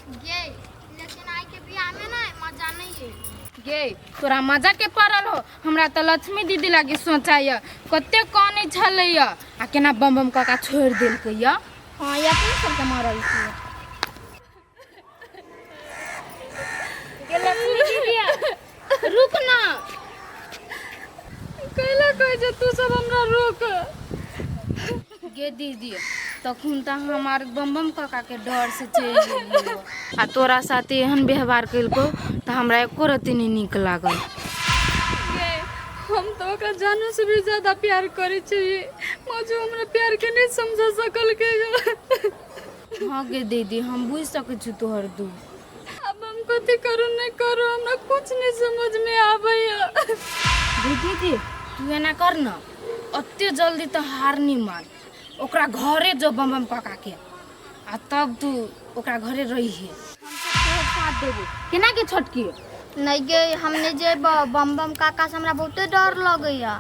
गे लेकिन आइ के बियाह में ना मजा नहीं है। गे तोरा मजा के पड़ल हो? हमरा तऽ लक्ष्मी दीदी लागी सोचाइए, कते कानै छलैया आ केना बम बम काका छोड़ि देलकै या। हाँ, ये अपने सबके मरल छी। गे लक्ष्मी दीदी, रुक ना। कैला कहै छै तू सब हमरा रोक? गे दीदी, तखन तऽ हमार बम बम काका के डर से चलि गेलियो आ तोरा साथे एहन व्यवहार केलको तऽ हमरा एको रत्ती नहि नीक लागल। गे, हम तऽ ओकरा जानो से भी ज्यादा प्यार करै छी। मौजू हमरा प्यार के नहीं समझा सकल के। हाँ गे दीदी, हम बुझि सकै छी तोहर दुख। अब हम कथी करू नहीं करू, हमरा कुछ नहीं समझ में आबैया। गे दीदी, तू एना कर न, ओते जल्दी तऽ हार नहीं मान। ओकरा घरे जो बम बम काका के, आ तब तू ओकरा घरे रहिहे, हम सब तोहर साथ देबो। केना के छोटकी? नहीं गे, हम नहीं जेब। बम बम काका से हमरा बहुते डर लगैया।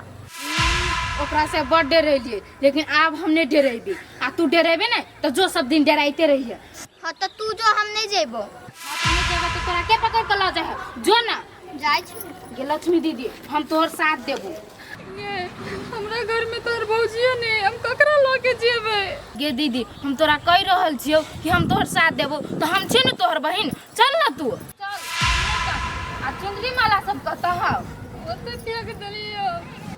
ओकरा से बड़ डरेलिए, लेकिन आब हम नहीं डरेबी आ तू डरेबे ने तो जो सब दिन डराइते रहिए। हाँ तो तू जो, हम नहीं जेबो। हाँ, तू नहीं जेबे तो तोरा के पकड़ के लऽ जाए? जो ना। जाइ छी। गे लक्ष्मी दीदी, हम तोहर साथ देबो। गे, हमरा घर में तोहर भौजियो नहीं, हम ककरा लऽ के जेबै? गे दीदी, हम तोरा कहि रहल छियौ कि हम तोहर साथ देबो, तऽ हम छी ने तोहर बहिन। चल ना तू, चल। आ चुंदरी माला सब कतऽ हौ? ओते फेंक देलियो।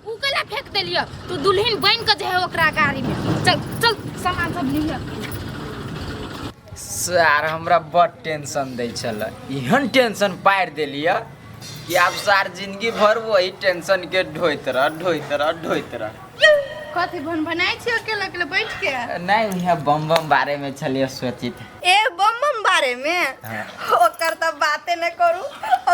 उ केला फेंक देलियो? तू दुल्हन बनि कऽ जे ओकरा गाड़ी में। चल चल, सामान सब लिह। सार हमरा बड़ टेंशन दै छल। एहन टेंशन पारि देलियै कि आब सार जिंदगी भर वही टेंशन के ढोइत रह, ढोइत रह, ढोइत रह। कथी भन बनाइ छी अकेले अकेले बैठ के? नहीं, यहाँ बम बम बारे में छलिए सोचित। ए, बम बम बारे में? हाँ। ओकर तऽ बाते नहि करू,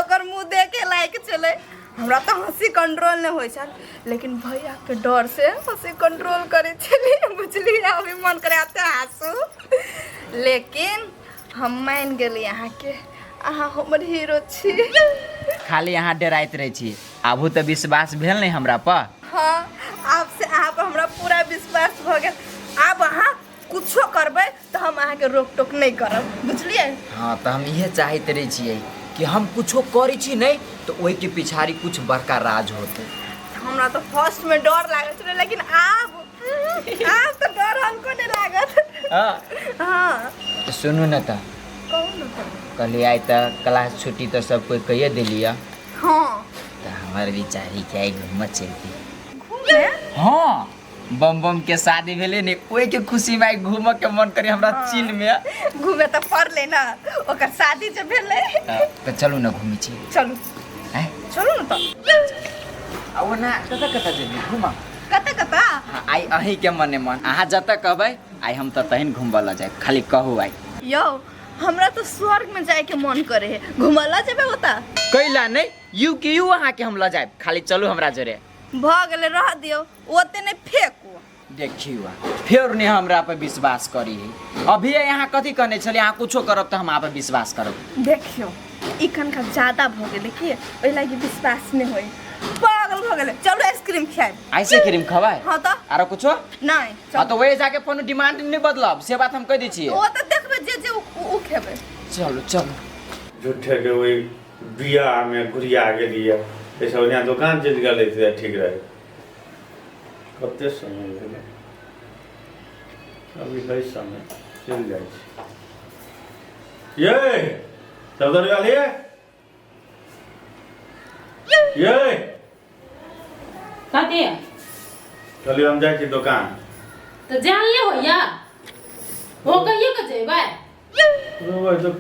ओकर मुँह देखे लायक छलै। हमरा तऽ हँसी कंट्रोल नहि होइ छल, लेकिन भैयाके डर से हँसी कंट्रोल करै छलियै, बुझलियै? अभी मन करे आते हँसू, लेकिन हम मानि गेली अहाँके, अहाँ हमर हीरो छी। खाली अहाँ डराइत रहै छी। आबू तऽ विश्वास भेल नहि हमरा पर? हाँ, आब से अहाँ पर हमरा पूरा विश्वास भऽ गेल। आब अहाँ कुछो करबै तऽ हम अहाँके रोक टोक नहि करब, बुझलियै? हाँ, तऽ हम इहे चाहैत रहै छियै कि हम कुछो करै छी नहि तऽ ओहिके पिछाड़ी कुछ बड़का राज होतै। हमरा तऽ फर्स्टमे डर लागल छलै, लेकिन आब आब तऽ डर हमको नहि लागत। हाँ। हाँ। तऽ सुनू ने, तऽ कहू ने तऽ। कहलियै आइ तऽ क्लास छुट्टी तऽ सब कोइ कहिए देलियै। हाँ। तऽ हमर विचारी के आइ घूमऽ चलती। घूमे? हाँ, बम बम के शादी भेलै ने, ओहिके खुशी में आइ घूमऽ के मन करे हमरा चीन में। घूमे तऽ पड़लै ने, ओकर शादी जे भेलै। तऽ चलू ने घूमै छी। चलू। आँय? चलू ने तऽ। आ ओना कतऽ कतऽ जेबै घूमऽ? कतऽ कतऽ? हाँ, आइ अहीँके मने मन, अहाँ जतऽ कहबै आइ हम तऽ तहिन घूमबऽ लऽ जायब। खाली कहू आइ। यौ, हमरा तऽ स्वर्ग में जाए के मन करे है, घूमऽ लऽ जेबै ओतऽ? कैला नहि, यू कि यू अहाँके हम लऽ जायब, खाली चलू हमरा जोरे। भऽ गेलै, रह दियौ, ओते नहि फेकू। देखियौ, फेर नहि हमरा पर विश्वास करी है। अभी अहाँ कथी कहने छलियै? अहाँ कुछो करब तऽ हम अहाँ पर विश्वास करब। देखियौ, ई कनका ज्यादा भऽ गेलै कि ओहि लागि विश्वास नहि होइ, पागल भऽ गेलै। चलू आइसक्रीम खायब। आइसक्रीम खबै? हाँ तऽ। आरो कुछो? नहि। हाँ तऽ वही जाके कोनो डिमांड नहि बदलब, से बात हम कहि दै छियै। ओ तऽ देखबै, जे जे ओ खेबै। चलू चलू। झूठे के ओहि बियाहमे घुरिया गेलियै, एहिसँ बढ़िआँ दोकान चलि गेल रहितै, ठीक रहै। कते समय भेलै? अभी है समय, चलि जाइ छी। ये चौधरी वाली, ये। कथी? कहलियै हम जाइ छी दोकान। तऽ जान ले होइया, हो कहियो के जेबै। रौ, तऽ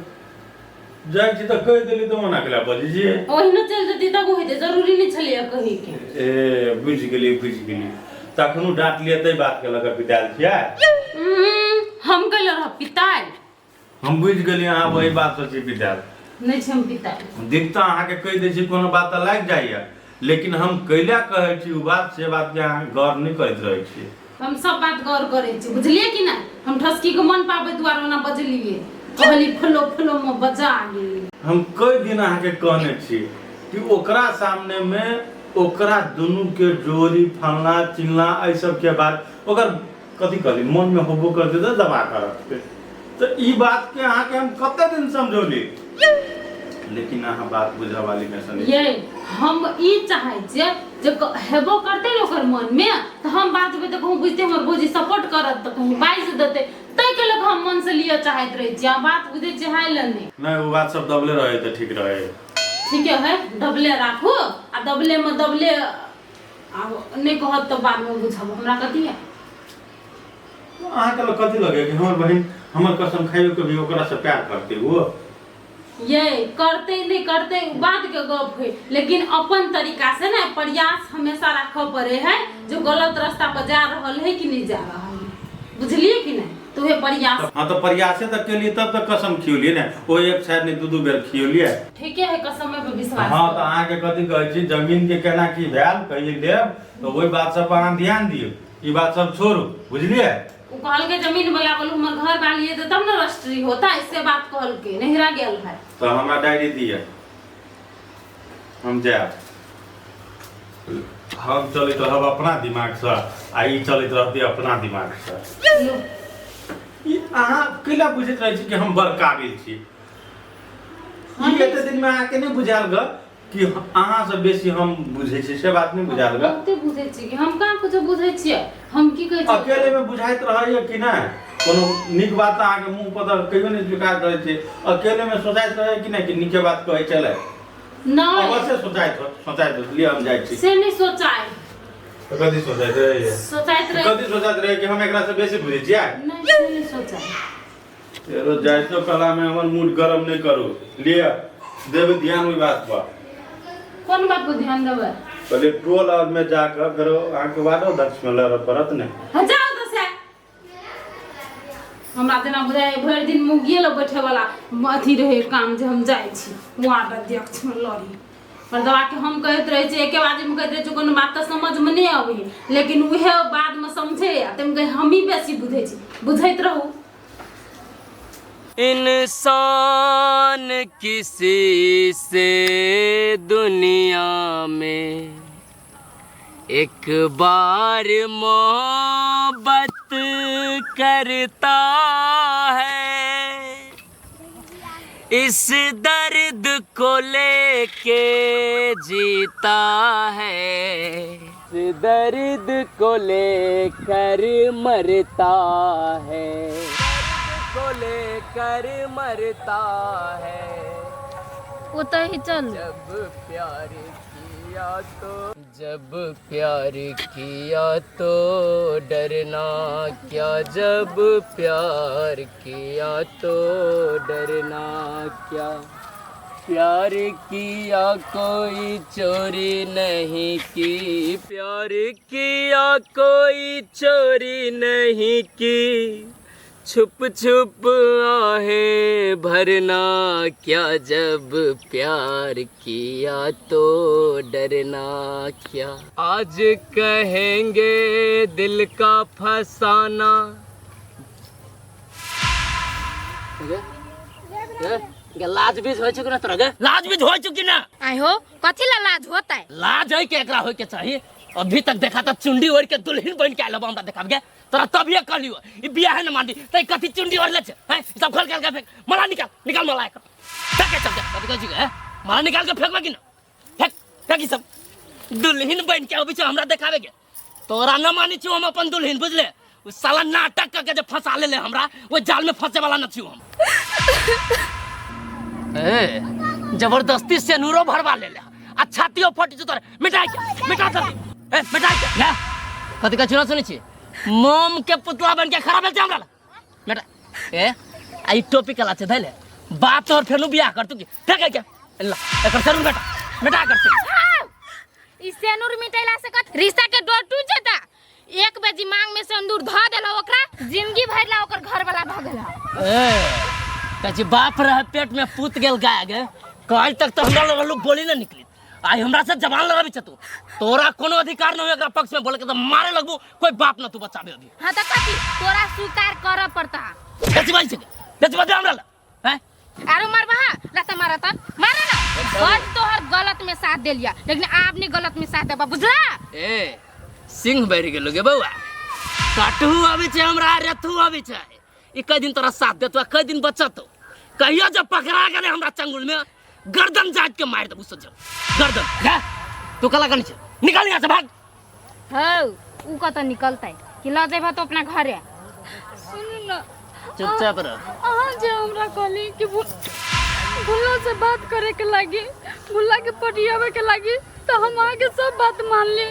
जाइ छी तऽ कहि देली तऽ ओना केला बजै छियै? ओहिना चलि जेती तब होइते, जरूरी नहि छलैया कही के। ए, बुझि गेलियै, बुझि गेलियै। तखनो डाँटलियै ताहि बातके लऽ कऽ पिटायल छियै? हम कैले रहब पिताइ? हम बुझि गेलियै, अहाँ वही बात सोचि पिटायल। नहि छै हम पिताइ। दिक्कत अहाँके कहि दै छी कोनो बात तऽ लागि जाइए, लेकिन हम कैला कहै छी ओ बात, से बातके अहाँ गौर नहि करैत रहै छियै। हम सब बात गौर करै छी, बुझलियै कि नहि? हम ठसकी के मन पाबै दुआरे ओना बजलियै, कहली फलो फलो में बजा गेली। हम कई दिन अहाँके कहने छी कि ओकरा सामने में ओकरा दुनू के जोड़ी फलना चिलना एहि सबके बात ओकर कथी कहली मन में होबो करते तऽ दबा कऽ रखते। तऽ ई बात के अहाँके हम कते दिन समझौली, लेकिन अहाँ बात बुझऽ वाली में से नहीं। ये हम ई चाहै छियै जे हेबो करतै ने ओकर मन में तऽ हम बाजबै तऽ कहूँ बुझतै हमर भौजी सपोर्ट करत तऽ कहीं बाजि देतै, ताहिके लऽ कऽ हम मन से लिअ चाहैत रहै छियै। अहाँ बात बुझै छियै हाय लए नहि। नहीं, वो बात सब दबले रहे तऽ ठीक रहे। ठीके है, दबले राखू आ दबले में दबले आब नहि कहत तऽ बादमे बुझब हमरा कथी है। अहाँके लग कथी लगे कि हमर बहिन हमर कसम खाइयो के भी ओकरा से प्यार करते वो? ये करते नहीं करते उ बात के गप है, लेकिन अपन तरीका से ना प्रयास हमेशा राखऽ पड़े है जो गलत रास्ता पर जा रहल है कि नहीं जा रहल है, बुझलिए कि नहीं? तो उहे प्रयास। हाँ तो प्रयासे तक के लिए तब तक कसम खियोलिए ने, ओ एक साइड नहीं दू दू बेर खियोलिए। ठीके है, कसम पे विश्वास। हाँ तो अहाँ के कथी कहै छी, जमीन के केना की भेल कहिए लेब तो ओहि बात सब पर अहाँ ध्यान दियौ, ई बात सब छोड़ू, बुझलिए? उ कहलकै जमीन वाला बोलू हमर घर वाली है तब न रजिस्ट्री होता, इससे बात कहलकै नहिरा गेल है। तो हमरा डायरी दिए, हम जायब। हम चलैत रहब अपना दिमाग से आ ई चलैत रहती अपना दिमाग से। ई अहाँ कैला बुझैत रहै छी कि हम बड़ काबिल छी? ई एते दिन में अहाँके नहि बुझायल ग कि अहाँ से बेसी हम बुझै छी, से बात नहि बुझायल ग? बहुते बुझै छी कि हम कहाँ कुछो बुझै छियै, हम की कहै छियै? अकेले में बुझाइत रहैया कि नहि? कोनो नीक बात तऽ अहाँके मुँह पर तऽ कहियो नहि स्वीकार करै छै। अकेले में सोचाइत रहैया कि नहि कि नीके बात कहै छलै? नहि। अवश्य सोचाइत होत, सोचाइत होत। लिअ हम जाइ छी। से नहि सोचाइ। तऽ कथी सोचाइत रहैया? सोचाइत रहै। कथी सोचाइत रहै कि हम एकरा से बेसी बुझै छियै? नहि, से नहि सोचाइ। एगो जाइतो कला में हमर मूड गरम नहीं करू, लिअ देबै ध्यान ओहि बात पर। कोन बात पर ध्यान देबै? पहिले टोल और में जाकर फेरो अहाँके वार्डो अध्यक्ष में लड़ऽ पड़त ने। हाँ, जाउ तऽ से। हमरा जेना बुझाइ भरि दिन मुगिए लग बैठे वाला अथी रहे काम जे हम जाइ छी वार्ड अध्यक्ष में लड़ी। मर्दवा के हम कहैत रहै छियै, एके बाजी में कहैत रहै छियै, कोनो बात तऽ समझ में नहि अबै, लेकिन उहे बाद में समझे आ ताहिमे कहै हमही बेसी बुझै छी। बुझैत रहू। इंसान किसी से दुनिया में एक बार मोहब्बत करता है, इस दर्द को लेके जीता है, इस दर्द को लेकर मरता है, को लेकर मरता है। ओतऽ ही चल। जब प्यार किया तो, जब प्यार किया तो डरना क्या, जब प्यार किया तो डरना क्या, प्यार किया कोई चोरी नहीं की, प्यार किया कोई चोरी नहीं की, छुप छुप आहे भरना क्या, जब प्यार किया तो डरना क्या। आज कहेंगे दिल का फसाना। लाज बीज हो चुकी ना तोरा गे? लाज बीज हो चुकी ना? आइ हो, कथी ला लाज होता है? लाज है के एकरा होय के चाहिए। अभी तक देखा था चुंडी ओढ़ के दुल्हन बन के आयल हमरा देखाब गे तोरा, तभिए कहलियो ई बियाह न मानती तै कथी चुंडी ओढ़ले छे हैं? सब खोल के फेंक, मला निकाल, निकाल मला एकर फेंक के चल जा। कथी कहै छी गे? मला निकाल के फेंकबा कि ना? फेंक, फेंक ई सब। दुल्हन बन के अबै छै हमरा देखाबे के, तोरा न मानै छियौ हम अपन दुल्हन, बुझले? ओ साला नाटक करके जे फंसा लेले हमरा, ओ जाल में फंसे वाला न छियौ हम। ए जबरदस्ती सेनूरो भरवा लेले आ छातियो फट जो तोरे, मिटाई के मिटा जल्दी। ए मिटाई के ले। कथी कहै छियौ सुनै छी? मोम के पुतला बन के खड़ा भेल छै हमरा लग। मिटा। ए आ ई टोपी कला छै धैले, बाप तोहर फेनु बियाह करतौ की? फेंक के ला एकर जरूर बेटा मिटा कर से। ई सेनूर मिटेला से कत रिश्ता के डोर टूट जेता। एक बेर मांग में सिंदूर ध देला ओकरा जिंदगी भर ला ओकर घर वाला भ गेला। ए कची बाप रहे पेट में पूत गेल गाय गे, कल तक तो हमरा लग लोग बोली ना निकली, आई हमरा से जबान लड़ाबी छ तू, तोरा कोनो अधिकार न हो एकरा पक्ष में बोले के, तो मारे लगबू कोई बाप न तू बचाबे अभी। हां त कथी तोरा स्वीकार करऽ पड़ता। कची बाजी छै कची बाजी हमरा लग हैं? आरो मारबा लता मारा त मारा ना, बड़ तोहर गलत में साथ देलिया, लेकिन आप ने गलत में साथ देबा, बुझला? ए सिंह बढ़ गेलो गे बौआ, कटहू आबै छै हमरा, रेथू आबै छै, ई कई दिन तोरा साथ देतो आ कई दिन बचत कहियो जब पकड़ा गेलै हमरा चंगुल में गर्दन जात के मार देबू सोच गर्दन गे तू कला कनी छे निकल यहाँ से भाग हौ ऊ कतऽ निकलतै कि लऽ जेबह तो अपना घरे सुनू ना चुपचाप रह अहाँ जे हमरा कहली कि भुल्ला से बात करे के लागी भुल्ला के पटियावे के लागी तो हम अहाँके सब बात मान ली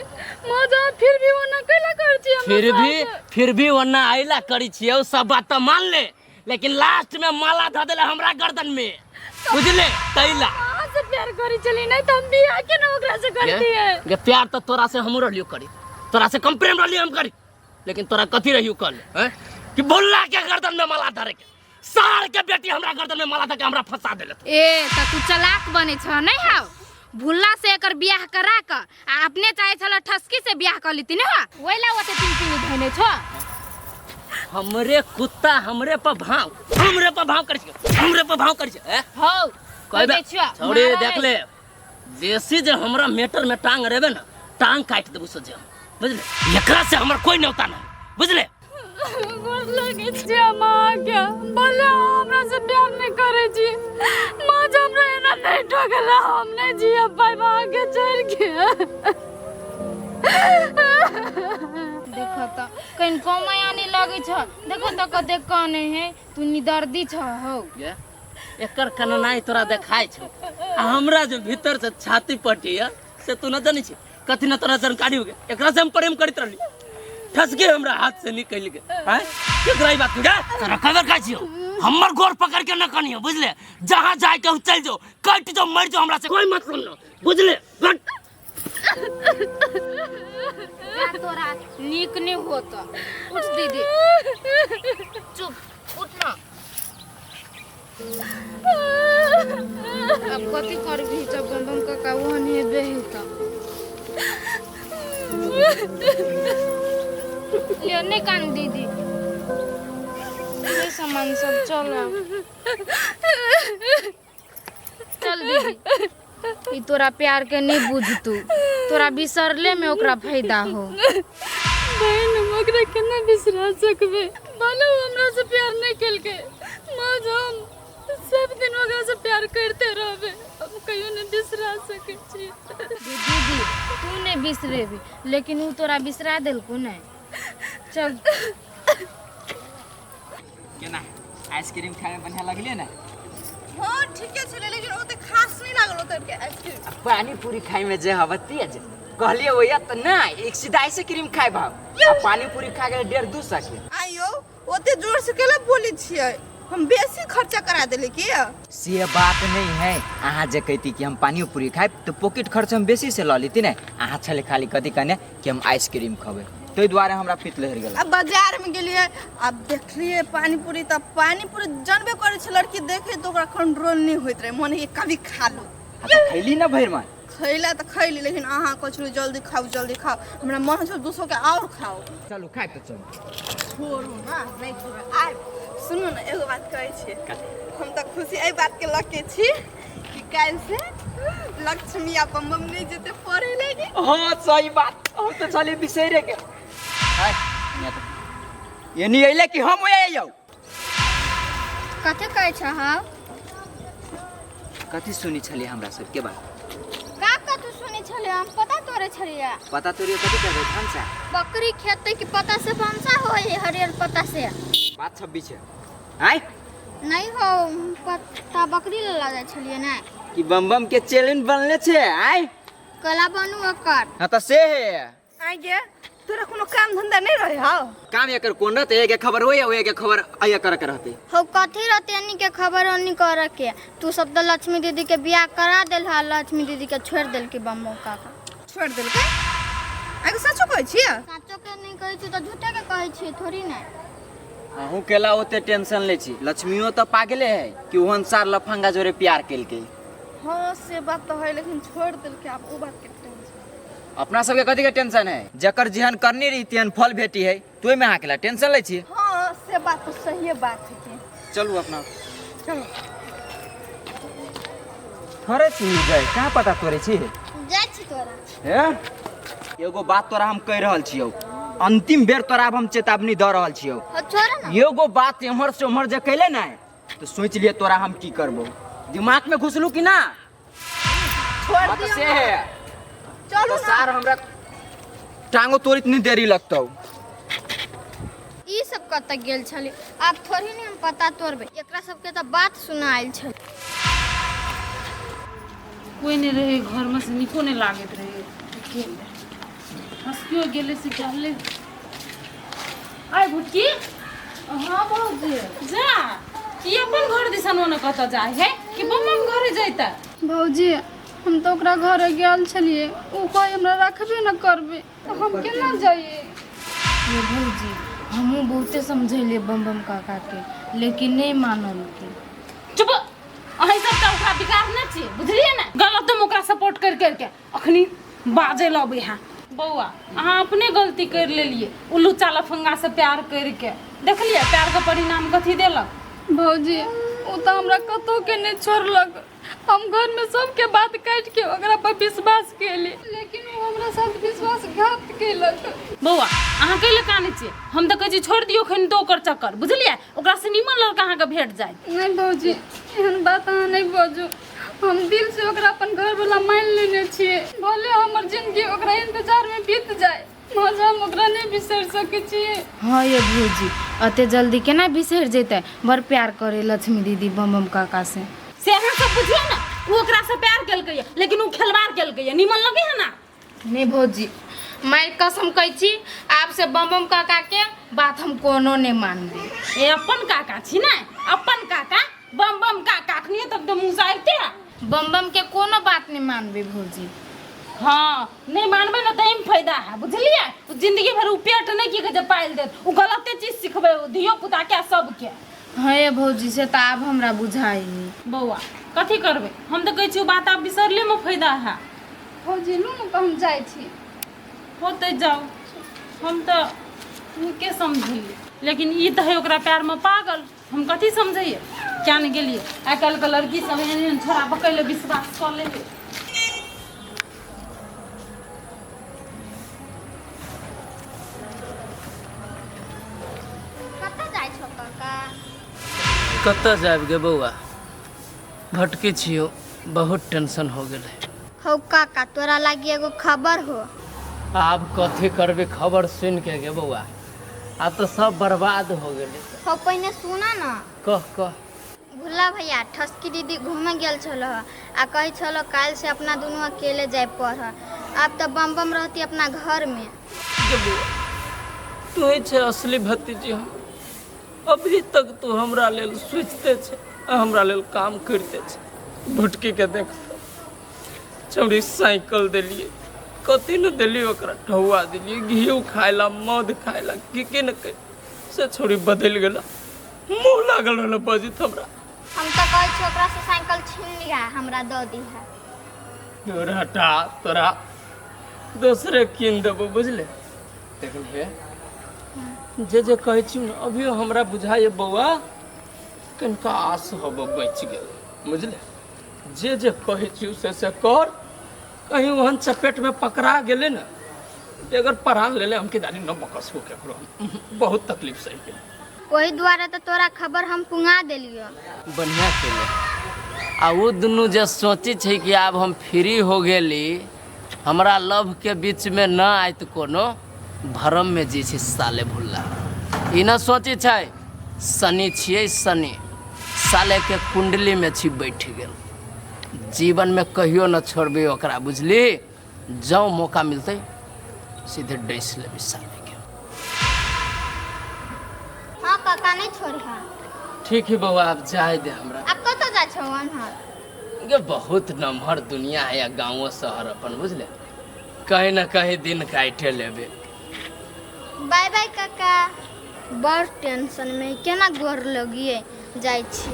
मजा फिर भी ओना कैला करै छी हमरा फिर भी साथ? फिर भी ओना आइला करी छियै उ सब बात तो मान ले लेकिन लास्ट में माला धऽ देले हमरा गर्दन में बुझले तैला अहाँ से प्यार करी चली नहीं तो हम बियाह के ना ओकरा से करती है गे प्यार तो तोरा से हमहूँ रहलियो करी तोरा से कम प्रेम रहलियो हम करी लेकिन तोरा कथी रहियो कल हैं कि भुल्ला के गर्दन में माला धरे के सार के बेटी हमरा गर्दन में माला धर के हमरा फंसा देले ए त तू चलाक बने छ नहीं हाउ भुल्ला से एकर बियाह करा क आ अपने चाहे छल ठसकी से बियाह कर लीती ने हा ओइला ओते तीन तीन धइने छ हमरे कुत्ता हमरे पर भाव हमरे पर भाव करै छै हमरे पर भाव करै छै हैं? हौ कहबे कहबे छियो छौड़ी देख ले बेसी जे हमरा मेटर में टांग रेबे ना टांग काटि देबू सोझे हम बुझले एकरा से हमर कोई न्योता नहीं बुझले गोर लगे छी हम अहाँके भले अहाँ हमरा से प्यार नहीं करै छी माँ जे हमरा एना नहीं ठोकला हम नहीं जियब पाइब अहाँके छोड़ि के देखो त कनि माया नहीं लगै छ देखो त कते काने है तू निदर्दी छ हौ गे, एकर कननाइ तोरा देखाइ छौ आ हमरा जे भीतर से छाती पटिया से तू न जानै छी कथी न तोरा जानकारी हो गेल एकरा से हम प्रेम करैत रहली ठस के हमरा हाथ से निकलि गेल आँय केकरा ई बात गे तोरा खबर का छियौ हमर गोर पकड़ के न कनियो बुझले जहाँ जाए के चल जो कट जो मर जो हमरा से कोई मतलब न बुझले बट जा तोरा नीक नहीं होत उठ दीदी चुप उठ ना अब कथी करबी जब बम बम काका ओहन हेबे है त ले नहीं कान दीदी ये सामान सब चल चल दीदी ई तोरा प्यार के नहीं बुझतू तोरा बिसरले में ओकरा फायदा हो बहन हम ओकरा केना बिसरा सकबै भले ओ हमरा से प्यार नहीं केलकै माँ जो हम सब दिन ओकरा से प्यार करते रहबै हम कहियो नहीं बिसरा सकै छी दीदी तू नहीं बिसरेबी लेकिन ऊ तोरा बिसरा देलको नहीं चल केना आइसक्रीम खाए में बढ़िया लगले ना हाँ ठीके छलै लेकिन ओते खास नहीं लागल ओते के आइसक्रीम पानी पूरी खाए में जे हवती है जे कहलिए भैया तो ना एक सीधा आइसक्रीम खाए भाव आ पानी पूरी खा के डेढ़ दू सौ के आइयो ओते जोर से केला बोलै छियै हम बेसी खर्चा करा देली की से बात नहीं है अहाँ जे कहती कि हम पानियो पूरी खाए तो पॉकेट खर्च हम बेसी से लऽ लेती ने अहाँ छले खाली कथी कहने कि हम आइसक्रीम खबै ताहि दुआरे हमरा पित लहरि गेल अब बाजार में गेलियै आब देखलियै पानी पूरी तऽ पानी पूरी जानबे करै छै लड़की देखे तऽ ओकरा कंट्रोल नहि होइत रहै मन होइए कभी खा लू आ तऽ खैली ना भरि मन खैला तऽ खैली लेकिन अहाँ कहै छलहुँ जल्दी खाउ जल्दी खाउ हमरा मन होइ छल 200 के आओर खाउ चलू खाए तऽ चलू छोड़ू ना नहि खेबै आब सुनू ने एगो बात कहै छी हम तऽ खुशी एहि बातके लऽ के छी कि काल्हि से लक्ष्मी आ बम बम नहि जेतै पढ़ै लागी हाँ सही बात हम तऽ छलियै बिसैरे के एनी अइले कि हम ओए आइयौ कथी कहै छ हौ कथी सुनी छलियै हमरा सबके बात का कथी सुनै छलियै हम पता तोरे छलियै पता तोरे कथी करबै भनसा बकरी खेतै कि पता से भनसा होय है हरियर पत्ता से बात छब्बीस छै आँय नहीं हो पत्ता बकरी ला जाइ छलियै ने कि बम बम के चैलेंज बनले छै आँय कला बनू ओकर हाँ तऽ से है आइ गे तोरा कोनो काम धंधा नहीं रहे हौ काम एकर कोन रहते एके खबर होय ओए के खबर आया कर के रहते हौ कथी रहते अन्नी के खबर अन्नी कर के तू सब तो लक्ष्मी दीदी के बियाह करा देल हा लक्ष्मी दीदी के छोड़ देल के बम्बो काका छोड़ देलकै आइ सचो कहै छियै साचो के नहीं कहै छी तऽ झूठे के कहै छी थोड़ी ने अहूँ केला ओते टेंशन ले छी लक्ष्मियो तऽ पागले है कि ओहन सार लफंगा जोरे प्यार केलकै हाँ से बात तऽ है लेकिन छोड़ देलकै आब ओ बात के टेंशन अपना सबके कथी के टेंशन है जकर जेहन करनी रही तेहन फल भेटी है तो ओहिमे अहाँ केला टेंशन लै छी हाँ से बात तो सही बात है कि चलू अपना चलो थोड़े छी गए कहाँ पता तोरे छी जाइ छी तोरा हे एगो बात तोरा हम कहि रहल छियौ अंतिम बेर तोरा आब हम चेतावनी दऽ रहल छियौ हो छोड़ ने। एगो बात एम्हर से ओम्हर जे कैले ना तो सोच लिए तोरा हम की करबो। दिमाग में घुसलू कि ना? छोड़ हाँ तो दियौ से ने। है। चलू तो ना। सार हमरा टांगो तोड़ इतनी देरी लगतौ। ई सब कतऽ गेल छली? आब थोड़ी ने हम पता तोड़बै, एकरा सबके तऽ बात सुनायल छल। कोई नहीं रहे घर में से निको नहीं लागत रहे, अकेले हंसियो गेले से कहले आय भुटकी। हाँ भौजी जा ई अपन घर दिसन ओने कतऽ जाय है कि बम बम घरे जैता? भौजी हम तऽ ओकरा घरे गेल छलियै, ओ कहे हमरा रखबे न करबै, तऽ हम केना जाइए? ये भौजी हमहूँ बहुते समझेलियै बम बम काका के, लेकिन नहीं मानलकै। चुप, अहीं सब तऽ ओकरा बिगाड़ने छियै, बुझलियै ने? गलत हम ओकरा सपोर्ट कर करके अखनी बाजे लबै है। बौआ अहाँ अपने गलती कर लेलियै उ लुच्चा लफंगा से प्यार करके, देखलियै प्यार के परिणाम कथी देलक? भौजी ओ तऽ हमरा कतहु के नहि छोड़लक, हम घर में सबके बात काटि के ओकरा पर विश्वास केली, लेकिन ओ हमरा साथ विश्वासघात केलक। बौआ अहाँ कैले कानै छियै? हम तऽ कहै छी छोड़ि दियौ खन तो ओकर चक्कर, बुझलियै? ओकरा से नीमन लड़का अहाँके भेट जायत। नहीं भौजी एहन बात अहाँ नहीं बाजू, हम दिल से ओकरा अपन घर वाला मान लेने छियै, भले हमर जिंदगी ओकरा इंतजार में बीत जाए, मगर हम ओकरा नहीं बिसरि सकै छियै। हाँ ये भौजी अते जल्दी केना बिसरि जेतै? बड़ प्यार करे लक्ष्मी दीदी बम बम काका से। से अहाँ सब बुझियौ ने, ओ ओकरा से प्यार केलकै लेकिन ओ खेलवाड़ केलकै, नीमन लगे है ना? नहीं भौजी मारि कसम कहै छी आब से बम बम काका के बात हम कोनो नहीं मानबै। ए अपन काका छी ने, अपन काका बम बम काका अखनियो तक तो मुँह से आबिते है। बम बम के कोनो बात नहीं मानबै भौजी। हाँ नहीं मानबै ने तऽ एहिमे फायदा है, बुझलियै? जिंदगी भर उ पेट नहीं की कहै छै पालि देत, उ गलते चीज सिखबै धियो पुता के सबके। हाँ ये भौजी से तऽ आब हमरा बुझाइ। बौआ कथी करबै? हम तऽ कहै छी बात आब बिसरले में फायदा है। भौजी लू ने तऽ हम जाइ छी। होते जाउ, हम तऽ नीके समझलियै, लेकिन ई तऽ है ओकरा प्यार में पागल, हम कथी समझैयै? क्या ने गेलियै आइ काल्हिके लड़की सब एहन एहन छोड़ा पकड़ि ले विश्वास कऽ ले। कतऽ जाइ छौ काका? कतऽ जायब गे बौआ, भटकै छियौ, बहुत टेंशन हो गेलै। हौ काका तोरा लागी एगो खबर हो। आब कथी करबै खबर सुनि के गे बौआ, आब तऽ सब बर्बाद हो गेलै। हौ पहिने सुना ना। कह कह। भुल्ला भैया ठसकी दीदी घूमे गेल छल आ कहै छल काल्हि से अपना दुनू अकेले जाय पढ़, आब तऽ बम बम रहती अपना घर में। गे बौआ तू ही छै असली भतीजी हम, अभी तक तू हमरा लेल सोचते छै आ हमरा लेल काम करिते छै। भुटकी के देख छौड़ी साइकिल देलिए, कथी न देलिए ओकरा, ढौआ देलिए, घी खाय ला, मध खाय ला, की की न के से छौड़ी बदलि गेल, मुँह लागल रहल बजित हमरा। हम तऽ कहै छी ओकरा से साइकिल छीन लिहा हमरा दऽ दिहा। तोरा हटा, तोरा दोसरे कीन देबो, बुझले? देखलिए जे जे कहै छी ने अभियो हमरा बुझाइए बौआ कनिका आस होबो बचि गेल, बुझले? जे जे कहै छी से से कर, कहीं ओहन चपेट में पकड़ा गेलै ने अगर परान लेले हम कि जानी न बकसबो केकरो, बहुत तकलीफ सही गेल। ओही दुआरे तऽ तोरा खबर हम पुंगा देलियो। बढ़िया केले। आ ओ दुनू जे सोचै छै कि आब हम फ्री हो गेली, हमरा लव के बीच में न आयत कोनो भरम में जे छै साले भुल्ला, ई न सोचै छै शनि छियै शनि, साले के कुंडली में छी बैठ गेल, जीवन में कहियो न छोड़बै ओकरा, बुझली? जँ मौका मिलतै सीधे डसि लेबै साले के। हाँ काका नहीं छोड़िहा। ठीक है बौआ आब जाय दे हमरा। आब कतऽ जाइ छौ अन्हर? गे बहुत नमहर दुनिया है या गाँवो शहर अपन, बुझले? कहीं न कहीं दिन काटे लेबे। बाय बाय काका। बड़ टेंशन में केना गोर लगिए जाइ छी।